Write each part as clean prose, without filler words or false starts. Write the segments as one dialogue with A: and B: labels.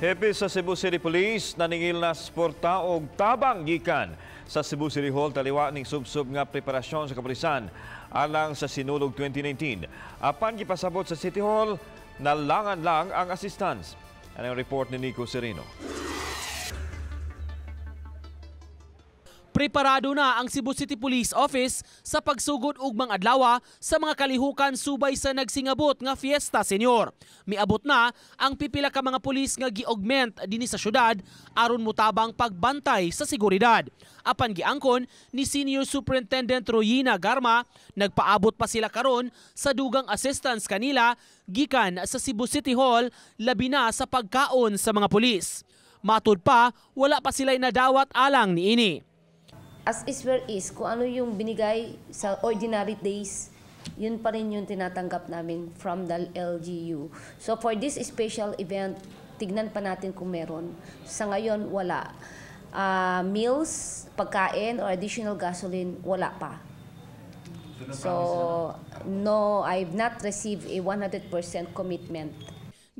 A: Hepe sa Cebu City Police naningil na suporta og tabang gikan sa Cebu City Hall taliwa ning subsob nga preparasyon sa kapulisan alang sa Sinulog 2019. Apan gipasabot sa City Hall, nalangan lang ang assistance. Ano ang report ni Nico Sereno?
B: Preparado na ang Cebu City Police Office sa pagsugod og mga adlaw sa mga kalihukan subay sa nagsingabot nga Fiesta Senior. Miabot na ang pipila ka mga pulis nga gi-augment dinhi sa syudad aron motabang pagbantay sa seguridad. Apan giangkon ni Senior Superintendent Royina Garma, nagpaabot pa sila karon sa dugang assistance kanila gikan sa Cebu City Hall, labi na sa pagkaon sa mga pulis. Matud pa, wala pa sila'y nadawat alang niini.
C: As is where is, kung ano yung binigay sa ordinary days, yun pa rin yung tinatanggap namin from the LGU. So for this special event, tignan pa natin kung meron. Sa ngayon, wala. Meals, pagkain, or additional gasoline, wala pa. So, no, I've not received a 100% commitment.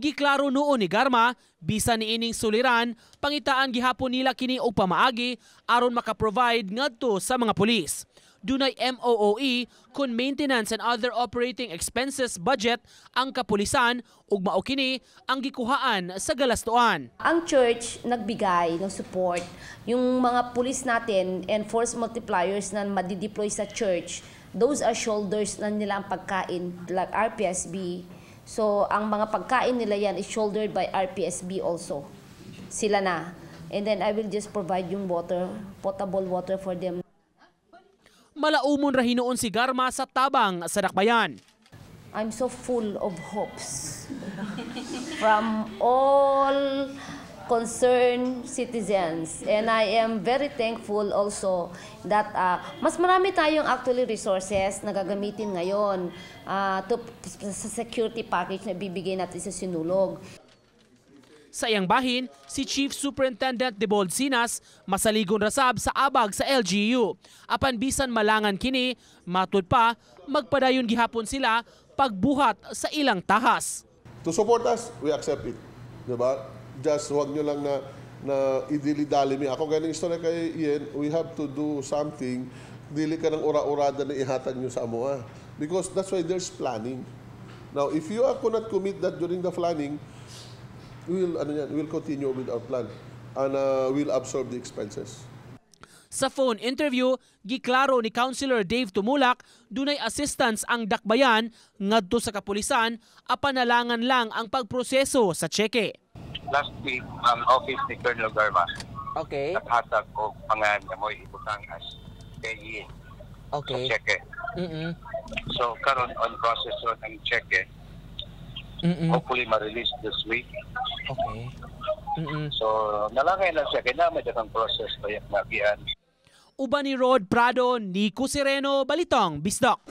B: Giklaro noon ni Garma, bisan niining suliran, pangitaan gihapon nila kini og pamaagi aron maka-provide ngadto sa mga pulis. Dunay MOOE kun maintenance and other operating expenses budget ang kapulisan ug mao kini ang gikuhaan sa galastuan.
C: Ang church nagbigay ng support. Yung mga pulis natin and force multipliers na madideploy sa church, those are shoulders na nila ang pagkain, like RPSB. So, ang mga pagkain nila yan is shouldered by RPSB also. Sila na. And then I will just provide yung water, potable water for them.
B: Malaumon ra hinuon si Garma sa tabang sa dakbayan.
C: I'm so full of hopes from all concerned citizens. And I am very thankful also that mas marami tayong actually resources na gagamitin ngayon sa security package na bibigay natin sa Sinulog.
B: Sa iyang bahin, si Chief Superintendent Debold Sinas masaligon rasab sa abag sa LGU. Apan bisan malangan kini, matud pa magpadayon gihapon sila pagbuhat sa ilang tahas.
D: To support us, we accept it. Diba? Just huwag nyo lang na idili-dali mi. Ako ganing istorya kay Ian, we have to do something. Dili ka ng ura-urada na ihatag nyo sa amoa. Because that's why there's planning. Now, if you could not commit that during the planning, we'll, ano yan, we'll continue with our plan and we'll absorb the expenses.
B: Sa phone interview, giklaro ni Councilor Dave Tumulak dunay assistance ang dakbayan ngadto sa kapulisan apan nalangan lang ang pagproseso sa tseke.
E: Last week, ang office ni Colonel Garma naghatag og pangan nga mo'y ibutang as payee sa cheque. So karon on process on ang cheque. Hopefully ma-release this week. So nalangay lang siya kay na may daghang process pa nagian.
B: Uban ni Rod Prado, Nico Sereno, Balitang Bisdak.